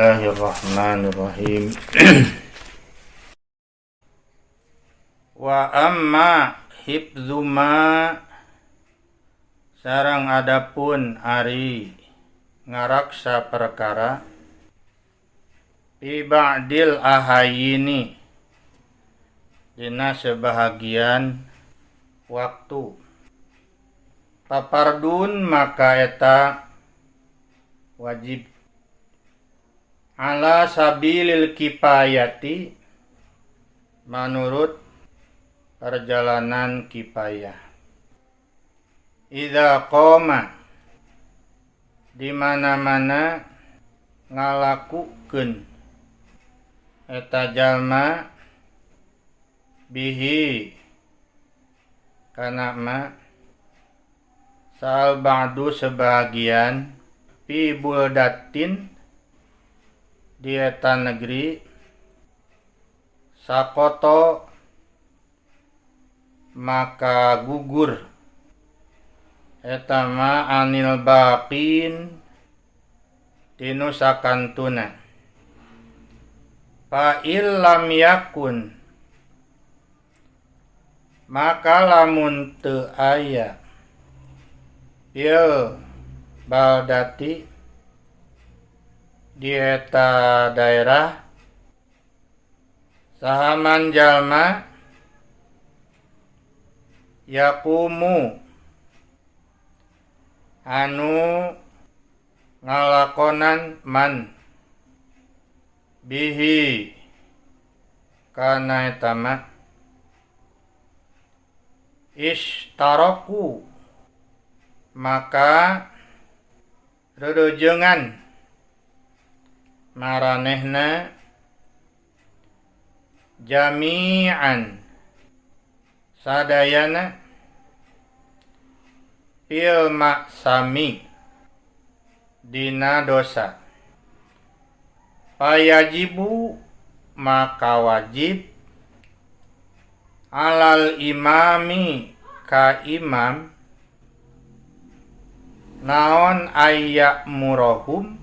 Bismillahirrahmanirrahim. Wa amma hifdzu ma sareng adapun ari ngaraksa perkara fi ba'dil ahayini dina sebahagian waktu papardun maka eta wajib ala sabilil kifayati manurut perjalanan kifayah. Idza qoma di mana-mana ngalakukeun eta jalma bihi kana ma sal ba'du sebagian fi buldatin di eta negeri sakoto maka gugur eta ma anil baqin tinu sakantuna fa illam yakun maka lamun teu aya fil baldati di eta daerah sahaman jalma yaqumu anu ngalakonan man bihi kana eta mah ishtaraku maka rerejengan maranehna jami'an sadayana fil maksami dina dosa payajibu maka wajib alal imami ka imam naon aya murahum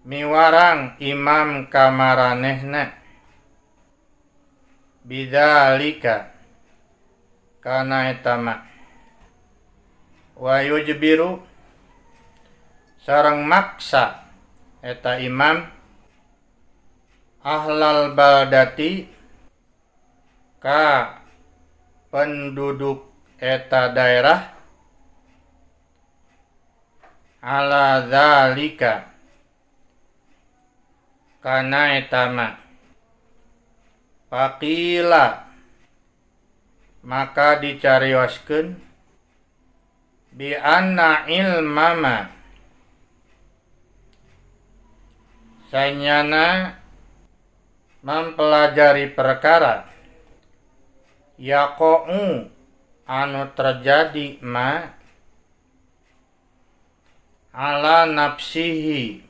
miwarang imam kamaranehna bidzalika kana eta ma wa yujbiru sareng maksa eta imam ahlal baldati ka penduduk eta daerah ala dzalika kana eta ma faqila maka dicarioskeun bi anna ilmama sanyana mempelajari perkara yaqa'u anu terjadi ma ala nafsihi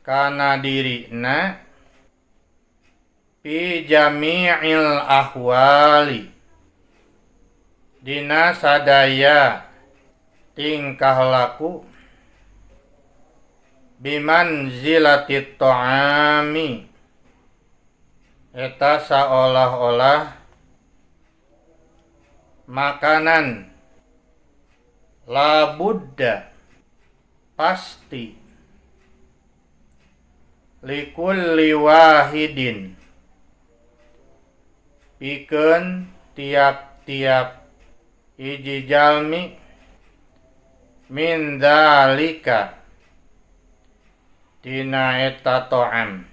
kana dirina fi jami'il ahwali dina sadaya tingkah laku bimanzilati ta'ami eta saolah-olah makanan la budda pasti likulli wahidin pikeun tiap-tiap hiji jalmi min dzalika tina eta ta'am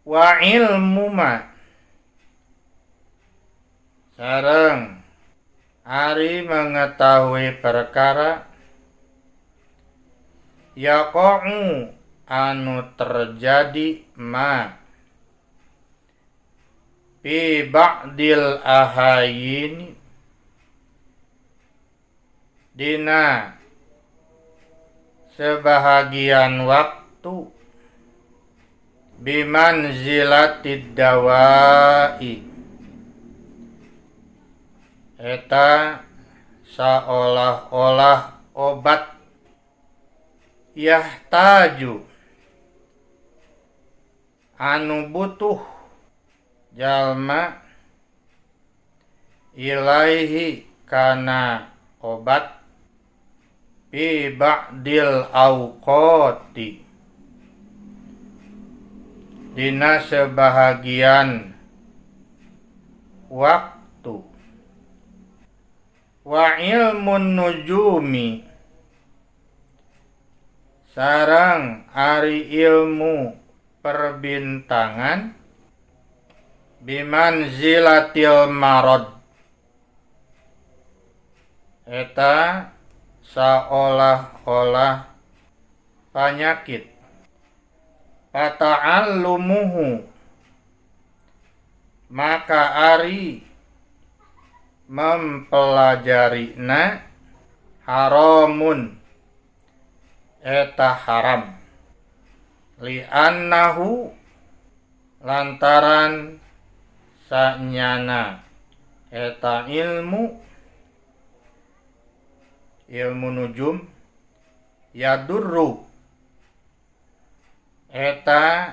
wa ilmu ma sareng ari mengetahui perkara yaqa'u anu terjadi ma fi ba'dil ahayini dina sebahagian waktu bimanzilatid dawai eta saolah-olah obat. Yahtaju anu butuh jalma ilaihi kana obat fi ba'dil awqati dina sebahagian waktu. Wa ilmun nujumi sareng ari ilmu perbintangan bimanzilatil marad eta saolah-olah panyakit. Fata'allumuhu maka ari mempelajarina haramun eta haram li'annahu lantaran sanyana eta ilmu ilmu nujum yadurru eta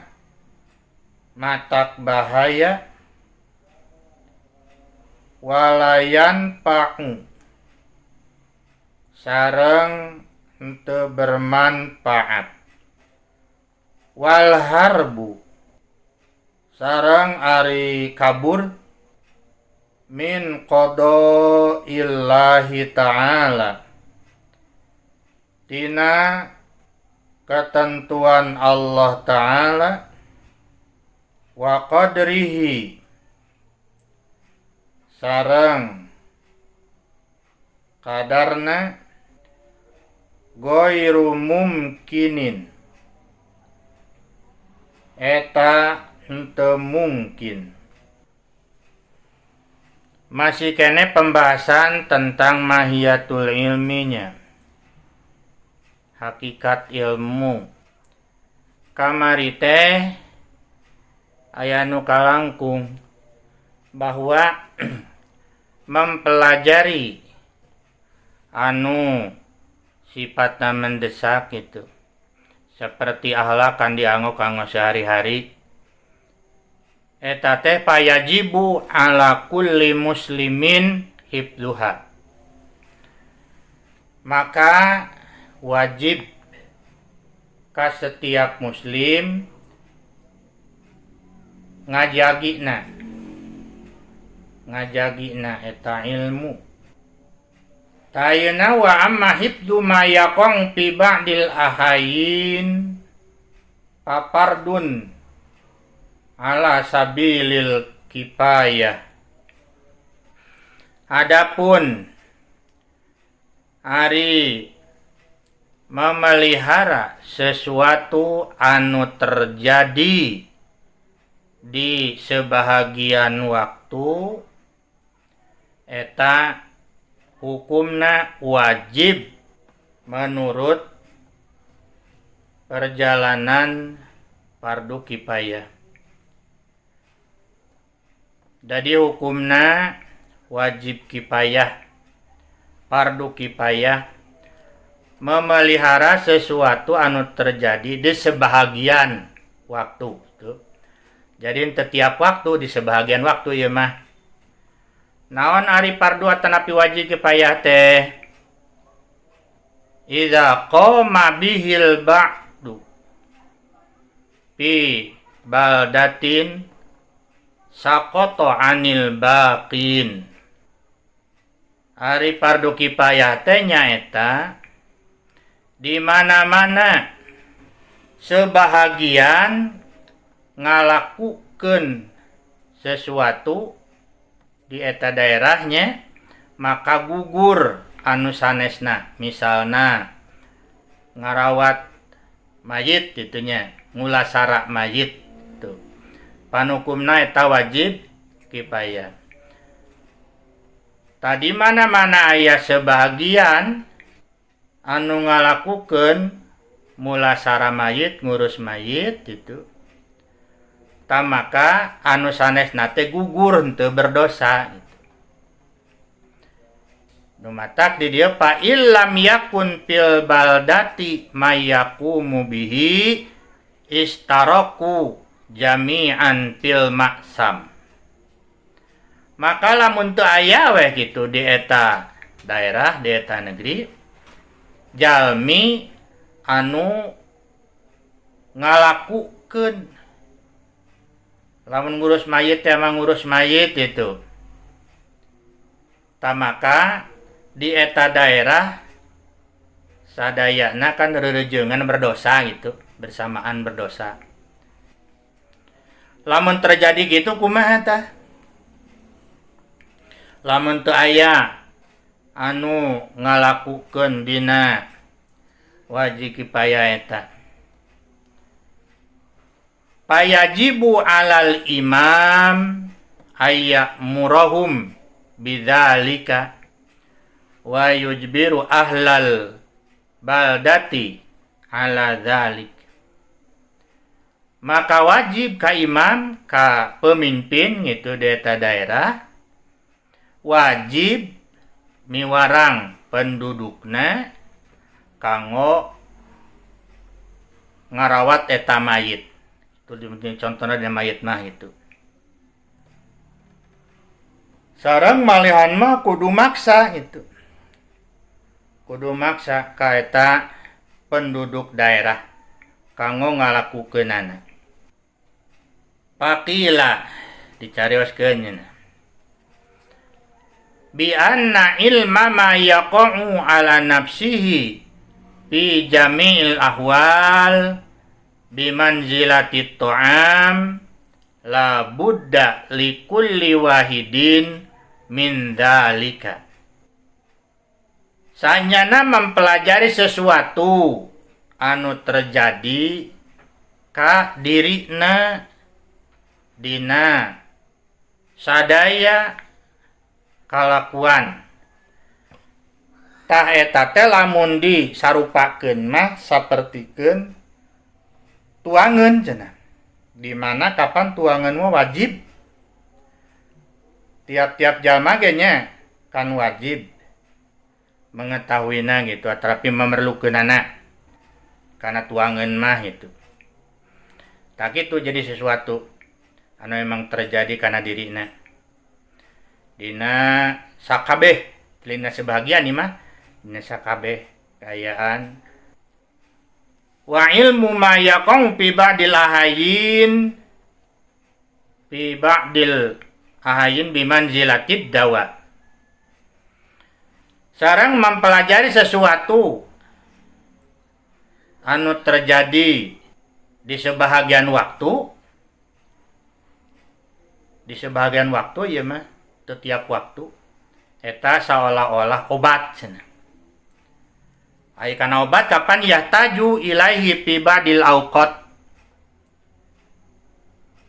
matak bahaya walayan pa'u sareng henteu bermanfaat wal harbu sareng ari kabur min qada'illahi ta'ala tina ketentuan Allah Ta'ala wa qadrihi sareng kadarna ghairu mumkinin eta henteu mungkin. Masih kene pembahasan tentang mahiyatul ilminya, hakikat ilmu. Kamari teh aya nu kalangkung bahwa mempelajari anu sifatna mendesak itu seperti akhlak kan dianggo kanggo sehari-hari eta teh payajibu ala kulli muslimin hifdzuha, maka wajib ka setiap muslim ngajagina eta ilmu. Tayna wa amma hifdzu ma yaqang fi ba'dil ahayin papardun ala sabilil kifayah. Adapun ari memelihara sesuatu anu terjadi di sebahagian waktu eta hukumna wajib menurut perjalanan fardu kifayah. Jadi hukumna wajib kifayah, fardu kifayah memelihara sesuatu anu terjadi di sebahagian waktu. Tuh. Jadi setiap waktu di sebahagian waktu ieu mah. Naon ari fardu atanapi wajib kifayah teh? Idza qama bihil ba'du fi baldatin saqata anil baqin. Ari fardu kifayah teh nyaeta di mana-mana sebahagian ngalakukeun sesuatu di eta daerahnya maka gugur anu sanesna, misalna ngarawat mayit gitunya, ngulasara mayit tuh. Panukumna eta wajib kifayah. Tadi mana-mana aya sebahagian anu ngalakukeun mulasara mayit, ngurus mayit gitu. Ta maka anu sanesna teh gugur henteu berdosa gitu. Nu matak di dieu fa illam yakun fil baldati mayaqumu bihi istaraku jami'an fil ma'sam. Maka lamun teu aya weh kitu di eta daerah, di eta negeri, jalmi anu ngalakukeun lamun ngurus mayit teh emang ngurus mayit gitu. Tah maka di eta daerah sadayana kan reurejeungan berdosa gitu, bersamaan berdosa. Lamun terjadi gitu kumaha tah? Lamun teu aya anu ngalakukeun dina wajib kifayah eta. Fayajibu alal imam ayya'murahum bidzalika wa yujbiru ahlal baldati ala dzalik. Maka wajib ka imam, ka pemimpin gitu di eta daerah, wajib miwarang pendudukna kanggo ngarawat eta mayit. Itu contohnya di mayit mah itu. Sareng malihan mah kudu maksa gitu. Kudu maksa ka eta penduduk daerah kanggo ngalakukeunana. Faqila dicarioskeun nya. Bi anna ilma ma yaqa'u ala nafsihi fi jami'il ahwal bimanzilati ta'am la budda likulli wahidin min dzalika. Sanyana mempelajari sesuatu anu terjadi ka dirina dina sadaya kalakuan. Tah eta teh lamun disarupakeun mah sapertikeun tuangeun cenah. Di mana kapan tuangeun mah wajib. Tiap-tiap jalma ge nya kan wajib mengetahuina gitu, tapi memerlukeunana karena tuangeun mah gitu. Tah kitu jadi sesuatu anu memang terjadi karena dirina. Dina sakabeh, dina sebagian ieu mah, dina sakabeh kaayaan. Wa ilmu ma yaqau fi ba'dil ahayin fi ba'dil ahayin bimanzilatid dawa. Sareng mempelajari sesuatu anu terjadi di sebahagian waktu, di sebahagian waktu ieu mah setiap waktu eta seolah-olah obat cenah. Ai kana obat kapan yahtaju ilaihi fi ba'dil awqat.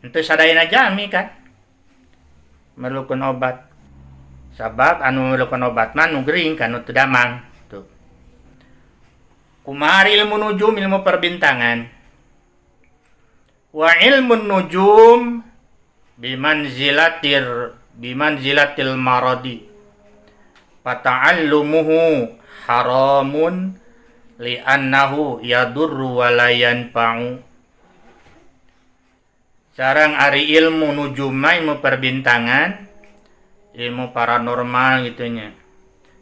Henteu sadayana jami kan memerlukeun obat. Sabab anu memerlukeun obat mah nu gering kan nu teu damang tuh. Kumaha ilmu nujum, ilmu perbintangan. Wa ilmu nujum bimanzilatil maradi. Fata'allumuhu haramun li'annahu yadurru wa la yanfa'u. Sareng ari ilmu nujum mah ilmu perbintangan, ilmu paranormal gitunya.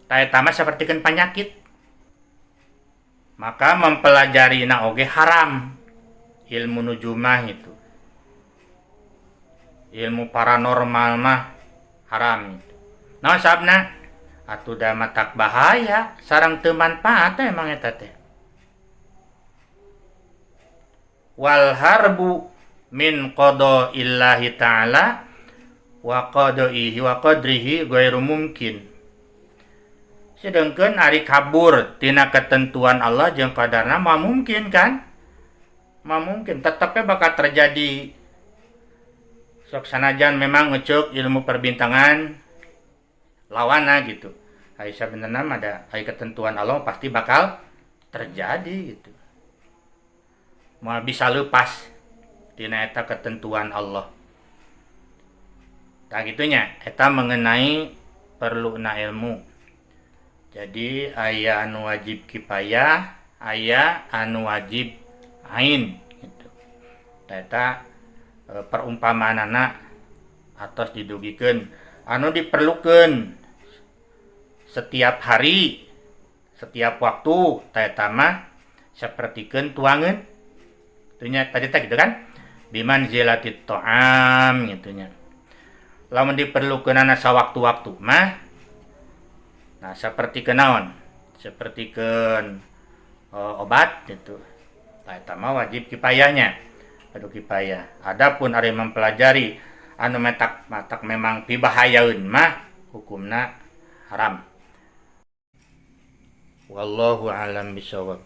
Tah eta mah sapertikeun panyakit. Maka mempelajarina oge haram ilmu nujum mah gitu. Ilmu paranormal mah haram gitu. Naon sababna? Atuh da matak bahaya sareng teu manfaat teh emang eta teh. Wal harbu min qada'illahi ta'ala wa qada'ihi wa qadrihi ghairu mungkin. Sedangkan ari kabur tina ketentuan Allah jeung qadarna mah mungkin kan? Mah mungkin tetepnya bakal terjadi. Sok sanajan memang ngecek ilmu perbintangan lawana gitu. Ai sabenerna mah ada ai ketentuan Allah pasti bakal terjadi gitu. Moal bisa lepas tina eta ketentuan Allah. Tah gitunya eta mengenai perluna ilmu. Jadi aya anu wajib kifayah, aya anu wajib ain gitu. Eta perumpamaanana atos didugikeun anu diperlukeun setiap hari, setiap waktu, eta mah sapertikeun tuangeun. Itunya tadi teh gitu kan, bimanzilatit ta'am gitu nya. Lamun diperlukeunana sawaktu-waktu mah, nah, seperti kenaon, sapertikeun obat gitu. Nah, eta mah wajib kifayahnya, fardu kifayah. Adapun ari mempelajari anu metak matak memang pibahayaeun mah hukumna haram. Wallahu alam bisawab.